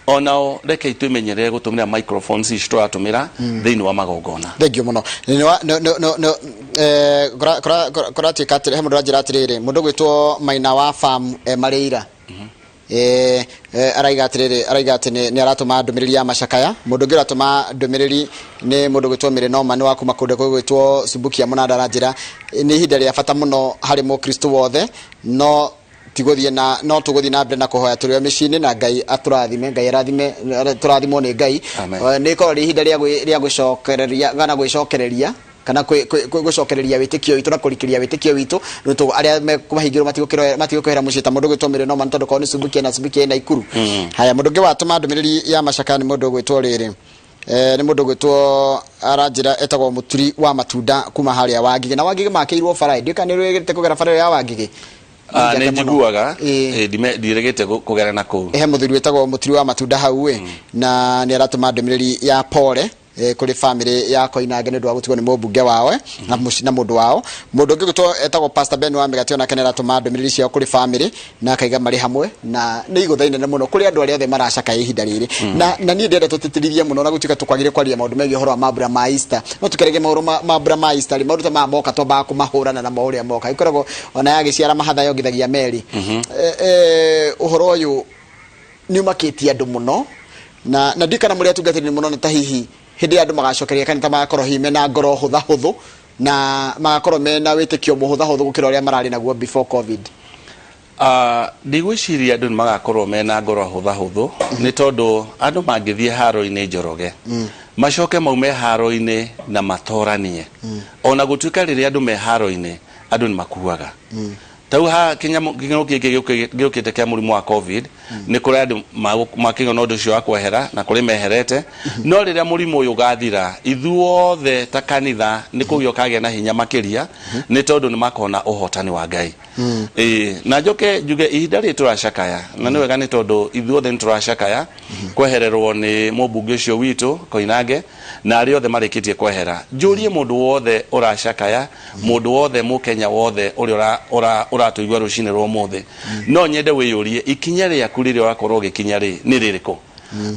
onao rekei twĩmenyerere gũtũmĩra microphones ici tũratũmĩra thĩinĩ wa magongona. Thank you mũno. Nĩ wa- nĩ- nĩ- nĩ- nĩ- kũratuĩka atĩrĩ, he mũndũ ũranjĩra atĩrĩrĩ, mũndũ ũgwĩtwo Maina wa farm Marĩira. Araiga atĩrĩrĩ, araiga atĩ nĩ aratũma ndũmĩrĩri ya macakaya. Mũndũ ũngĩ ũratũma ndũmĩrĩri nĩ mũndũ ũgwĩtwo Mĩrĩ Noma, nĩ wa kuma kũndũ gũgwĩtwo Subukia Mũnanda. Aranjĩra nĩ ihinda rĩa bata mũno harĩ mũkristo wothe, no tigũthiĩ na no tũgũthiĩ na mbere na kũhoya tũrĩ o mĩciĩ-inĩ, na Ngai atũrathime, Ngai arathime, tũrathimwo nĩ Ngai. Amen. Nĩ ĩkoragwo rĩ ihinda rĩa gũcokereria kana gwĩcokereria kana gũcokereria wĩtĩkio witũ na kũrikĩria wĩtĩkio witũ. Rĩu arĩa mahingĩrwo matigũkĩohera mũciĩ ta mũndũ ũgwĩtwo Mĩrĩ Noma, nĩ tondũ korwo nĩ Subukia na Subukia ĩna Ikuru. Haya, mũndũ ũngĩ watũma ndũmĩrĩri ya macakaya nĩ mũndũ ũgwĩtwo rĩrĩ, nĩ mũndũ ũgwĩtwo, aranjĩra etagwo Mũturi wa Matunda kuma harĩa Wangigĩ, na Wangigĩ makĩirwo bara. Ndiũĩ kana nĩ ũrĩgĩte kũgera bara ĩyo ya Wangigĩ. Nĩ Njake mũno. Njiguaga. Ndirĩgĩte kũgera na kũu. He mũthuri wĩtagwo Mũturi wa Matunda hau ĩ, na nĩ aratũma ndũmĩrĩri ya pole kũrĩ family ya Koinange nĩ ũndũ wa gũtigwo nĩ mũmbunge wao, na mũndũ wao. Mũndũ ũngĩ gwĩtwo etagwo Pastor Ben wa Mĩgate, onake nĩ aratũma ndũmĩrĩri ciao kũrĩ family na akaiga marĩ hamwe, na nĩ igũtha inene mũno kũrĩ andũ arĩa othe maracakaya ihinda rĩrĩ. Na niĩ ndĩrenda tũtĩtĩrithie mũno, na gũtuĩka tũkwagĩrĩire kwaria maũndũ megiĩ ũhoro wa mambura ma Easter, no tũkĩaragia maũndũ ma mambura ma Easter rĩ, maũndũ ta maya moka twambaga kũmahũrana namo ũrĩa moka. Ĩkoragwo ona yagĩciara mahatha yongithagia meri. Ũhoro ũyũ nĩ ũmakĩtie andũ mũno. Na ndikana mũrĩ atungatĩri nĩ mũrona ta hihi hĩndĩ ĩrĩa andũ magacokeria kanitha magakorwo hihi mena ngoro hũthahũthũ na magakorwo mena wĩtĩkio mũhũthahũthũ gũkĩra ũrĩa mararĩ naguo before COVID? Ndigwĩciria andũ nĩ magakorwo mena ngoro hũthahũthũ, nĩ tondũ andũ mangĩthiĩ haro-inĩ, Njoroge, macoke maume haro-inĩ na matoranie, ona gũtuĩka rĩrĩa andũ me haro-inĩ andũ nĩ makuaga. Tau ha kĩng'ũki gĩkĩ gĩũkĩte kĩa mũrimũ wa COVID, nĩ kũrĩ andũ makĩgĩa na ũndũ ũcio wa kwehera na kũrĩ meherete. No rĩrĩa mũrimũ ũyũ ũgathira, ithuothe ta kanitha nĩ kũgĩa ũkagĩa na hinya makĩria, nĩ tondũ nĩ makona ũhotani wa Ngai. Ĩĩ, na njoke njuge ihinda rĩrĩ tũracakaya na nĩ wega, nĩ tondũ ithuothe nĩ tũracakaya kwehererwo nĩ mũmbunge ũcio witũ Koinange na arĩa othe marĩkĩtie kwehera. Njũrie mũndũ wothe ũracakaya, mũndũ wothe, mũkenya wothe ũrĩa ũratũigua rũcinĩ rwa ũmũthĩ, no nyende wĩyũrie ikinya rĩaku rĩrĩa ũrakorwo ũgĩkinya rĩ nĩ rĩrĩkũ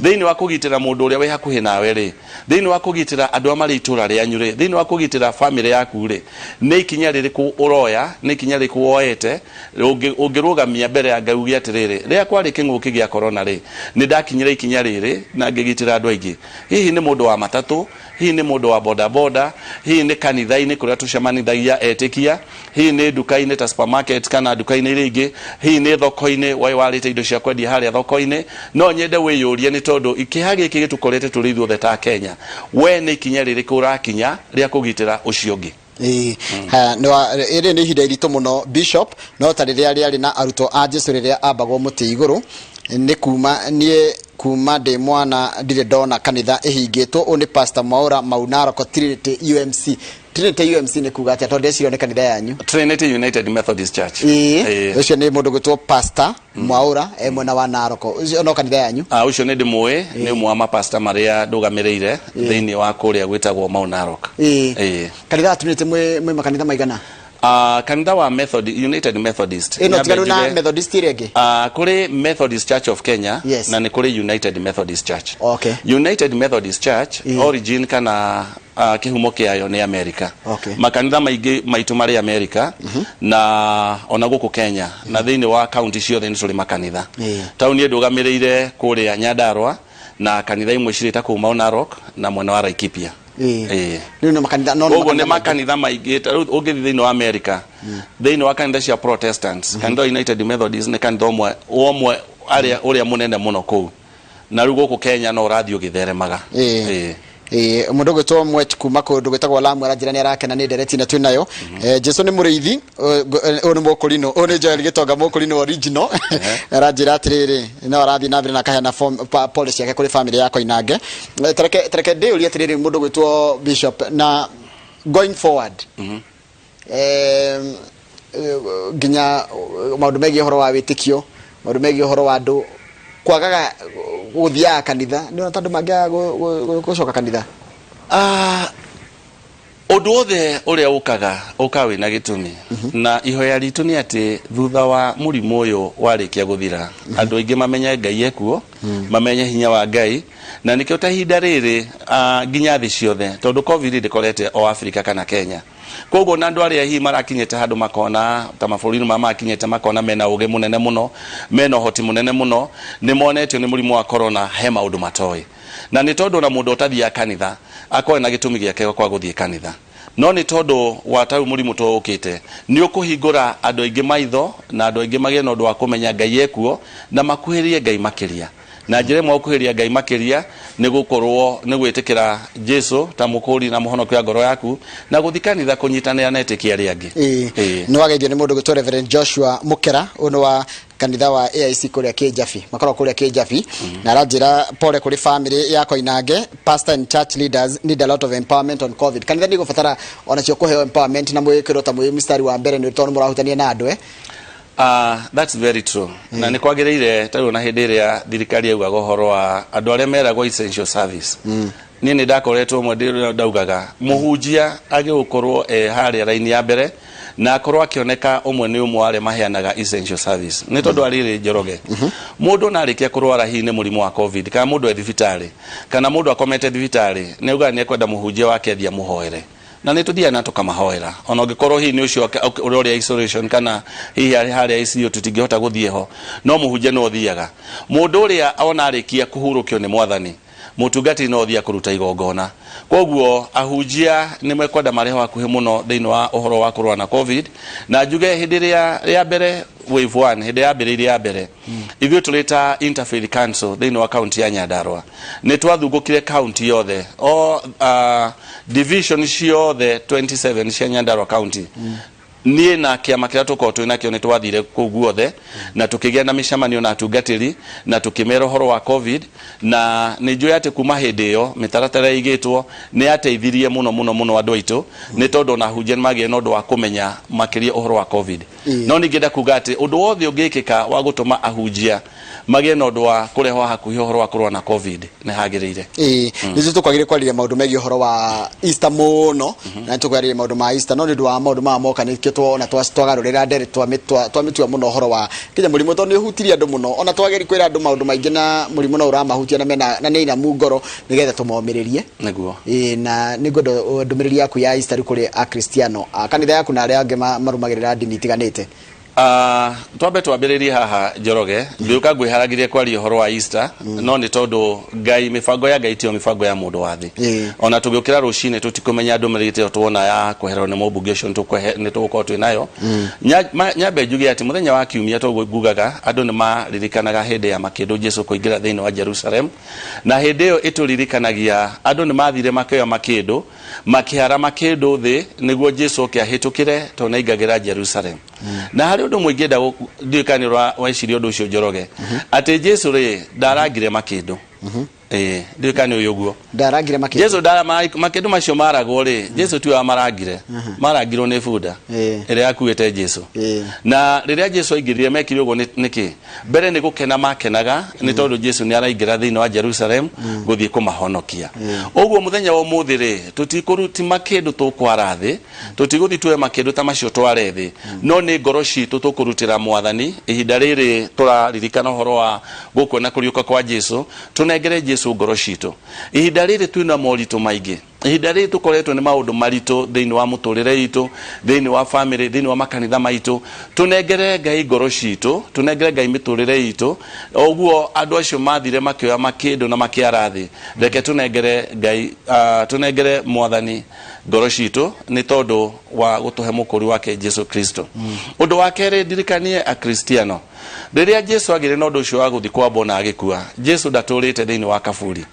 thĩinĩ wa kũgitĩra mũndũ ũrĩa wĩ hakuhĩ nawe rĩ, thĩinĩ wa kũgitĩra andũ arĩa marĩ itũra rĩanyu rĩ, thĩinĩ wa kũgitĩra famĩlĩ yaku rĩ. Nĩ ikinya rĩrĩkũ ũroya? Nĩ ikinya rĩrĩkũ woete ũngĩrũgamia mbere ya Ngai uge atĩrĩrĩ, rĩrĩa kwarĩ kĩng'ũki gĩa corona rĩ, nĩ ndakinyire ikinya rĩrĩ na ngĩgitĩra andũ aingĩ? Hihi nĩ mũndũ wa matatũ, hihi nĩ mũndũ wa bodaboda, hihi nĩ kanitha-inĩ kũrĩa tũcemanithagia etĩkia, hihi nĩ nduka-inĩ ta supermarket kana nduka-inĩ iria ingĩ, hihi nĩ thoko-inĩ waĩ warĩte indo cia kwendia harĩa thoko-inĩ. No nyende wĩyũrie, nĩ tondũ kĩeha gĩkĩ gĩtũkorete tũrĩ ithuothe ta Kenya, we nĩ ikinya rĩrĩkũ ũrakinya rĩa kũgitĩra ũcio ũngĩ? Ĩĩ. Haya, rĩrĩ nĩ ihinda iritũ mũno, Bishop, no ta rĩrĩa rĩarĩ na arutwo a Jesu rĩrĩa ambagwo mũtĩ igũrũ. Nĩ kuma niĩ kuma ndĩ mwana ndirĩ ndona kanitha ĩhingĩtwo. Ũyũ nĩ Pastor Mwaũra Maunaroko, Trinity UMC. Trinity UMC nĩ kuga atĩa? Tondũ ndeciria nĩ kanitha yanyu. Trinity United Methodist Church. Ĩĩ. Ũcio nĩ mũndũ gwĩtwo Pastor Mwaũra e mwena wa Naroko. Ũcio no kanitha yanyu? Ah, ũcio nĩ ndĩmũĩ, nĩ ũmwe wa mapasta marĩa ndũgamĩrĩire thĩinĩ wa kũrĩa gwĩtagwo Mount Narok. Ĩĩ. Kanitha wa Trinity mwĩ makanitha maigana? Kanitha wa United Methodist. Ĩno Nyambe tiganu na Methodist ĩrĩa ĩngĩ? Kũrĩ Methodist Church of Kenya na nĩ kũrĩ United Methodist Church. United Methodist Church origin kana kĩhumo kĩayo nĩ America. Makanitha maingĩ maitũ marĩ America na ona gũkũ Kenya na thĩinĩ wa kaunti ciothe nĩ tũrĩ makanitha. Taũni ndũgamĩrĩire kũrĩa Nyandarua na kanitha imwe cirĩ ta kũu Mount Narok na mwena wa Laikipia. Rĩu nĩ makanitha, no nĩ Koguo nĩ makanitha maingĩ. Makanitha maingĩ. Ta rĩu ũngĩthiĩ thĩinĩ wa America, thĩinĩ wa kanitha cia Protestants, kanitha wa United Methodist nĩ kanitha ũmwe ũmwe arĩa ũrĩa mũnene mũno kũu, na rĩu gũkũ Kenya no ũrathiĩ ũgĩtheremaga. Ĩĩ. Mũndũ ũgwĩtwo Mwet kuma kũndũ gwĩtagwo Lamu aranjĩra nĩ arakena nĩ ndereti na twĩ nayo. Jesu nĩ mũrĩithi. Ũyũ nĩ mũkũrinũ, ũyũ nĩ Joel Gĩtonga, mũkũrinũ original. Aranjĩra atĩrĩrĩ, no arathiĩ na mbere na akaheana pole ciake kũrĩ famĩlĩ ya Koinange. Tareke ndĩyũrie atĩrĩrĩ, mũndũ ũgwĩtwo Bishop, na going forward, nginya maũndũ megiĩ ũhoro wa wĩtĩkio, maũndũ megiĩ ũhoro wa andũ kwagaga gũthiaga kanitha, nĩ ũrona ta andũ mangĩaga gũcoka kanitha? Ũndũ wothe ũrĩa ũkaga ũkaga wĩna gĩtũmi, na ihoya ritũ nĩ atĩ thutha wa mũrimũ ũyũ warĩkia gũthira, andũ aingĩ mamenye Ngai ekuo, mamenye hinya wa Ngai. Na nĩkĩo ta ihinda rĩrĩ nginya thĩ ciothe, tondũ COVID ndĩkorete o Afrika kana Kenya. Koguo na andũ arĩa hihi marakinyĩte handũ makona ta mabũrũri-inĩ marĩa makinyĩte, makona mena ũgĩ mũnene mũno, mena ũhoti mũnene mũno, nĩ monetio nĩ mũrimũ wa corona he maũndũ matoĩ. Na nĩ tondũ ona mũndũ ũtathiaga kanitha akoragwo na gĩtũmi gĩake kwa gũthiĩ kanitha, no nĩ tondũ wa ta rĩu mũrimũ ta ũyũ ũkĩte, nĩ ũkũhingũra andũ aingĩ maitho na andũ aingĩ magĩe na ũndũ wa kũmenya Ngai ekuo na makuhĩrĩrie Ngai makĩria. Na njĩra ĩmwe ya gũkuhĩrĩria Ngai makĩria nĩ gũkorwo nĩ gwĩtĩkĩra Jesu ta mũkũũri na mũhonokia wa ngoro yaku na gũthiĩ kanitha kũnyitanĩra na etĩkia arĩa angĩ. Ĩĩ. Nĩ wageithio nĩ mũndũ gwĩtwo Reverend Joshua Mũkera, ũyũ nĩ wa kanitha wa AIC kũrĩa Kĩnjabi, makoragwo kũrĩa Kĩnjabi, na aranjĩra pole kũrĩ family ya Koinange. Pastor and church leaders need a lot of empowerment on COVID. Kanitha nĩ igũbatara onacio kũheo empowerment na mwĩkĩrwo ta mwĩ mstari wa mbere, nĩ tondũ mũrahutania na andũ. That's very true. Na nĩ kwagĩrĩire ta rĩu na hĩndĩ ĩrĩa thirikari yaugaga ũhoro wa andũ arĩa meragwo essential service. Niĩ nĩ ndakoretwo ũmwe ndaugaga mũhunjia agĩgũkorwo e harĩa raini ya mbere na akorwo akĩoneka ũmwe nĩ ũmwe wa arĩa maheanaga essential service, nĩ tondũ arĩrĩ, Njoroge, mũndũ ona arĩkia kũrwara hihi nĩ mũrimũ wa COVID, kana mũndũ e thibitarĩ, kana mũndũ akomete thibitarĩ, nĩ augaga nĩ ekwenda mũhunjia wake athiĩ amũhoere. Na nĩ tũthiaga na tũkamahoera, ona ũngĩkorwo hihi nĩ ũcio ũrĩa ũrĩ isolation kana hihi arĩ harĩa ICU, tũtingĩhota gũthiĩ ho, no mũhunjia no ũthiaga. Mũndũ ũrĩa ona arĩkia kũhurũkio nĩ Mwathani, mũtungatĩri no ũthiaga kũruta igongona. Koguo ahunjia nĩ mekwenda marĩ ho hakuhĩ mũno thĩinĩ wa ũhoro wa kũrũa na COVID. Na njuge hĩndĩ ĩrĩa ya mbere, wave 1, hĩndĩ yambĩrĩirie ya mbere, ithuĩ tũrĩ ta Interfaith Council thĩinĩ wa kaunti ya Nyandarua nĩ twathungũkire kaunti yothe, o division ciothe 27 cia Nyandarua County. Niĩ na kĩama kĩrĩa tũkoragwo twĩ nakĩo nĩ twathire kũu guothe na tũkĩgĩa na mĩcemanio na atungatĩri na tũkĩmera ũhoro wa COVID. Na nĩ njũĩ atĩ kuma hĩndĩ ĩyo mĩtaratara ĩigĩtwo nĩ yateithirie mũno mũno mũno andũ aitũ, nĩ tondũ ona ahunjia nĩ magĩire na ũndũ wa kũmenya makĩria ũhoro wa COVID. No ningĩ kuga atĩ ũndũ wothe ũngĩkĩka wa gũtũma ahunjia magĩe na ũndũ wa kũrehwo hakuhĩ ũhoro wa kũrũa na COVID nĩ hagĩrĩire. Ĩĩ, nĩcio tũkwagĩrĩire kwarĩria maũndũ megiĩ ũhoro wa Easter mũno, na nĩtũkwarĩria maũndũ ma Easter, no nĩ ũndũ wa maũndũ maya moka nĩkĩo tuona twagarũrĩra ndere, twamĩtua mũno ũhoro wa kinya mũrimũ, tondũ nĩ ũhutirie andũ mũno. Ona twageria kwĩra andũ maũndũ maingĩ na mũrimũ no ũramahutia na mena na nĩ ainamu ngoro, nĩgetha tũmomĩrĩrie. Nĩguo. Ĩĩ, na nĩngwenda ndũmĩrĩri yaku ya Easter rĩu kũrĩ Akristiano a kanitha yaku na arĩa angĩ marũmagĩrĩra ndini itiganĩte. Twambe twambĩrĩrie haha, Njoroge. Ngĩũka ngwĩharagĩria kwaria ũhoro wa Easter, no nĩ tondũ Ngai, mĩbango ya Ngai tiyo mĩbango ya mũndũ wa thĩ. Ona tũgĩũkĩra rũcinĩ tũtikũmenya ndũmĩrĩri ĩyo tuona ya kwehererwo nĩ mũmbunge ũcio nĩ tũgũkorwo twĩ nayo. Nyambe njuge atĩ mũthenya wa kiumia, toguo ngugaga, andũ nĩ maririkanaga hĩndĩ ya makĩndũ Jesu kũingĩra thĩinĩ wa Jerusalem, na hĩndĩ ĩyo ĩtũririkanagia andũ nĩ mathire makĩoya makĩndũ, makĩhara makĩndũ thĩ nĩguo Jesu oke ahĩtũkĩre tondũ nĩ aingagĩra Jerusalem. Na harĩ ũndũ mũingĩ ingĩenda ndiũĩ kana nĩ weciria ũndũ ũcio, Njoroge, atĩ Jesu rĩ ndarangire makĩndũ. Ĩĩ, ndiũĩ kana nĩ ũĩ ũguo. Ndarangire makĩndũ? Jesu makĩndũ macio maragwo rĩ, Jesu tiwe wamarangire, marangirwo nĩ bunda ĩrĩa yakuĩte Jesu. Na rĩrĩa Jesu aingĩrire, mekire ũguo nĩkĩ? Mbere nĩ gũkena makenaga nĩ tondũ Jesu nĩ araingĩra thĩinĩ wa Jerusalem gũthiĩ kũmahonokia. Ũguo mũthenya wa ũmũthĩ rĩ, tũtikũruti makĩndũ tũkwara thĩ, tũtigũthiĩ tuoe makĩndũ ta macio tware thĩ, no nĩ ngoro citũ tũkũrutĩra Mwathani ihinda rĩrĩ tũraririkana ũhoro wa gũkua na kũriũka kwa Jesu. Tũnengere Jesu ngoro citũ ihinda rĩrĩ twĩna moritũ maingĩ, ihinda rĩrĩ tũkoretwo nĩ maũndũ maritũ thĩinĩ wa mũtũrĩre itũ, thĩinĩ wa famĩlĩ, thĩinĩ wa makanitha maitũ. Tũnengere Ngai ngoro citũ, tũnengere Ngai mĩtũrĩre itũ. Ũguo andũ acio mathire makĩoya makĩndũ na makĩara thĩ, reke tũnengere Ngai, tũnengere Mwathani ngoro citũ nĩ tondũ wa gũtũhe mũkũri wake Jesu Kristo. Ũndũ wa kerĩ, ndirikanie Akristiano, rĩrĩa Jesu agĩire na ũndũ ũcio wa gũthiĩ kwambwo na agĩkua, Jesu ndatũrĩte thĩinĩ wa kaburi.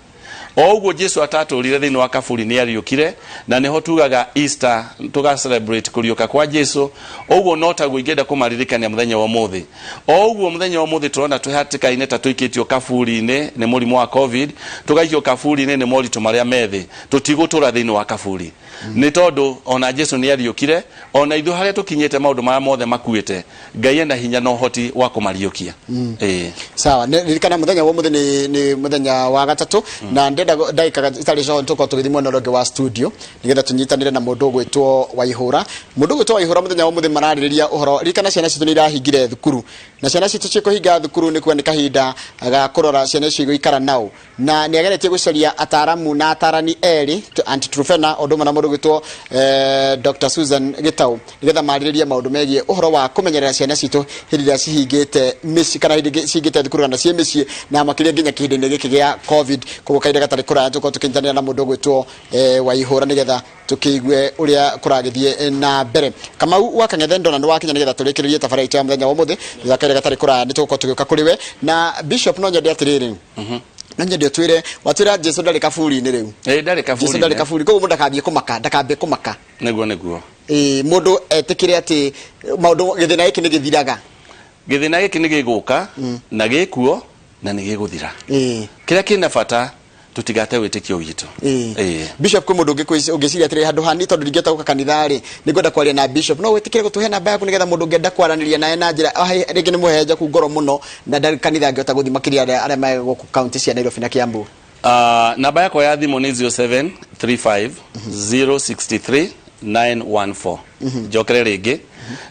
O ũguo Jesu atatũrire thĩinĩ wa kaburi, nĩ ariũkire, na nĩho tugaga Easter, tũga celebrate kũriũka kwa Jesu. Ũguo no taguo ingĩenda kũmaririkania mũthenya wa ũmũthĩ. O ũguo mũthenya wa ũmũthĩ tũrona twĩ hatĩka-inĩ ta tũikĩtio kaburi-inĩ nĩ mũrimũ wa COVID, tũgaikio kaburi-inĩ nĩ moritũ marĩa me thĩ, tũtigũtũra thĩinĩ wa kaburi, nĩ tondũ ona Jesu nĩ ariũkire. Ona ithuĩ harĩa tũkinyĩte, maũndũ marĩa mothe makuĩte, Ngai ena hinya na ũhoti wa kũmariũkia. Ĩĩ. Sawa, ririkana mũthenya wa ũmũthĩ nĩ mũthenya wa gatatũ, na ndĩrenda ndagĩka itarĩ coho tũkorwo tũgĩthiĩ mwena ũrĩa ũngĩ wa studio nĩgetha tũnyitanĩre na mũndũ ũgwĩtwo Waihũra. Mũndũ ũgwĩtwo Waihũra mũthenya wa ũmũthĩ mararĩrĩria ũhoro. Ririkana ciana citũ nĩ irahingire thukuru, na ciana citũ cikũhinga thukuru nĩ kuga nĩ kahinda ga kũrora ciana icio igũikara nao, na nĩ ageretie gũcaria ataramu na atarani erĩ, Aunty Trufena o ũndũ ũmwe na mũndũ ũgwĩtwo Dr. Susan Gĩtaũ, nĩgetha marĩrĩrie maũndũ megiĩ ũhoro wa kũmenyerera ciana citũ hĩndĩ ĩrĩa cihingĩte mĩciĩ kana hĩndĩ cihingĩte thukuru kana ciĩ mĩciĩ, na makĩria nginya kĩhinda-inĩ gĩkĩ gĩa COVID. Koguo kahinda gatarĩ kũraya tũkorwo tũkĩnyitanĩra na mũndũ ũgwĩtwo Waihũra nĩgetha tũkĩigue ũrĩa kũragĩthiĩ na mbere. Kamau wa Kang'ethe, ndona nĩ wakinya nĩgetha tũrĩkĩrĩrie tabarĩra itũ ya mũthenya wa ũmũthĩ. Thutha kahinda gatarĩ kũraya nĩ tũgũkorwo tũgĩũka kũrĩ we. Na Bishop, no nyende atĩrĩrĩ, no nyende ũtwĩre, watwĩra Jesu ndarĩ kaburi-inĩ rĩu. Ĩĩ, ndarĩ. Jesu ndarĩ kaburi-inĩ. Kaburi. Koguo mũndũ ndakambie kũmaka, ndakambie kũmaka. Nĩguo. Ĩĩ, mũndũ etĩkĩre atĩ maũndũ, gĩthĩna gĩkĩ nĩ gĩthiraga. Gĩthĩna gĩkĩ nĩ gĩgũka na gĩkuo na nĩ gĩgũthira. Kĩrĩa kĩna bata, tũtigate wĩtĩkio witũ. Ĩĩ. Bishop, kwĩ mũndũ ũngĩciria atĩrĩ, handũ hani tondũ ndingĩhota gũka kanitha rĩ, nĩngwenda kwaria na bishop, no wĩtĩkĩre gũtũhe namba yaku nĩgetha mũndũ ũngĩenda kwaranĩria naye na njĩra rĩngĩ nĩ mũhehenjeku ngoro mũno na ndarĩ kanitha angĩhota gũthiĩ, makĩria arĩa me gũkũ kaunti cia Nairobi na Kiambu? Namba yakwa ya thimũ nĩ 0735 063 914. Njokere rĩngĩ,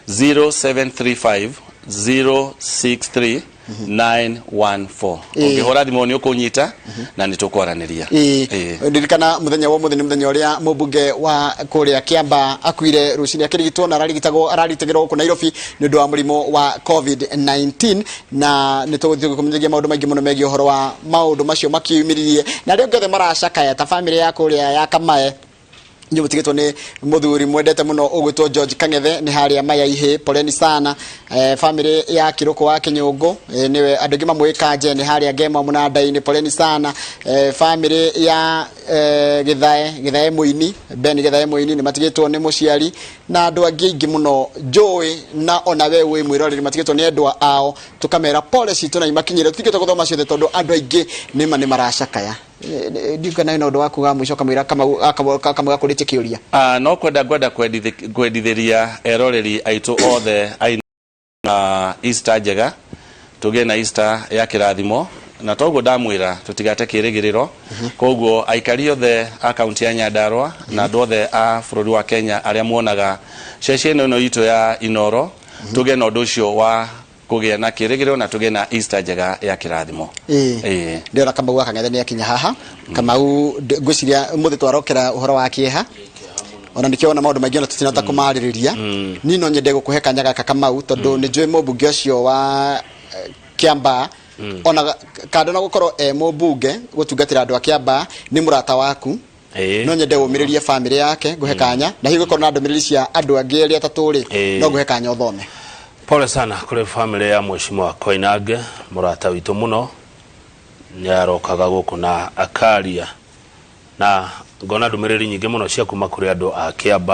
0735 063. 914. Ũngĩhũra thimũ nĩ ũkũnyita na nĩ tũkwaranĩria. Ĩĩ, ndirikana muthenya wa umuthi ni muthenya uria mumbunge wa kuria Kiambaa akuire rucini akirigitwo na ararigitagwo ararigitagĩrwo gũkũ Nairobi nĩ ũndũ wa mũrimũ wa COVID-19. Na nĩ tũgũthiĩ gũkũmenyithagia maũndũ maingĩ mũno megiĩ ũhoro wa maũndũ macio makiumĩririe, na arĩa angĩ othe maracakaya ta bamĩrĩ ya kũrĩa ya Kamae nĩ mũtigĩtwo nĩ mũthuri mwendete mũno ũgwĩtwo George Kang'ethe nĩ harĩa Mayaihĩ, poleni sana. Family ya Kirũkũ wa Kĩnyũngũ, nĩwe andũ aingĩ mamũĩ Kanje, nĩ harĩa Ngema Mũnanda-inĩ, poleni sana. Family ya Gĩthae, Gĩthae Mũini, Ben Gĩthae Mũini, nĩ matigĩtwo nĩ mũciari na andũ angĩ aingĩ mũno njũĩ, na ona we wĩ mwĩroreri matigĩtwo nĩ endwa ao, tũkamera pole citũ na imakinyĩre. Tũtingĩhota gũthoma ciothe tondũ andũ aingĩ nĩma nĩ maracakaya. Ndiũĩ kana wĩna ũndũ wa kuga mũico kamũira Kamau Kamau akũrĩtie kĩũria. Ah, no kwenda ngwenda kwendithĩria eroreri aitũ othe aina Easter njega, tũgĩe na Easter ya kĩrathimo, na toguo ndamwĩra tũtigate kĩrĩgĩrĩro. Koguo aikari othe a kaunti ya Nyandarua na andũ othe a bũrũri wa Kenya arĩa muonaga ceceni ĩno itũ ya Inoro, tũgĩe na ũndũ ũcio wa kũgĩa na kĩrĩgĩrĩro na tũgĩe na Easter njega ya kĩrathimo. Ĩĩ, ndĩrona Kamau wa Kang'ethe nĩ akinya haha. Kamau, ngwĩciria ũmũthĩ twarokera ũhoro wa kĩeha, ona nĩkĩo ona maũndũ maingĩ ona tũtinahota kũmarĩrĩria. Niĩ no nyende gũkũhe kanya gaka, Kamau, tondũ nĩ njũĩ mũmbunge ũcio wa Kiambaa, ona kando na gũkorwo e mũmbunge gũtungatĩra andũ a Kiambaa, nĩ mũrata waku. No nyende ũmĩrĩrie bamĩrĩ yake, ngũhe kanya, na hihi gũkorwo na ndũmĩrĩri cia andũ angĩ erĩ atatũ rĩ, no ngũhe kanya ũthome. Pole sana kũrĩ family ya Mheshimiwa Koinange, mũrata witũ mũno, nĩ arokaga gũkũ na akaria, na ngona ndũmĩrĩri nyingĩ mũno cia kuma kũrĩ andũ a Kiambaa.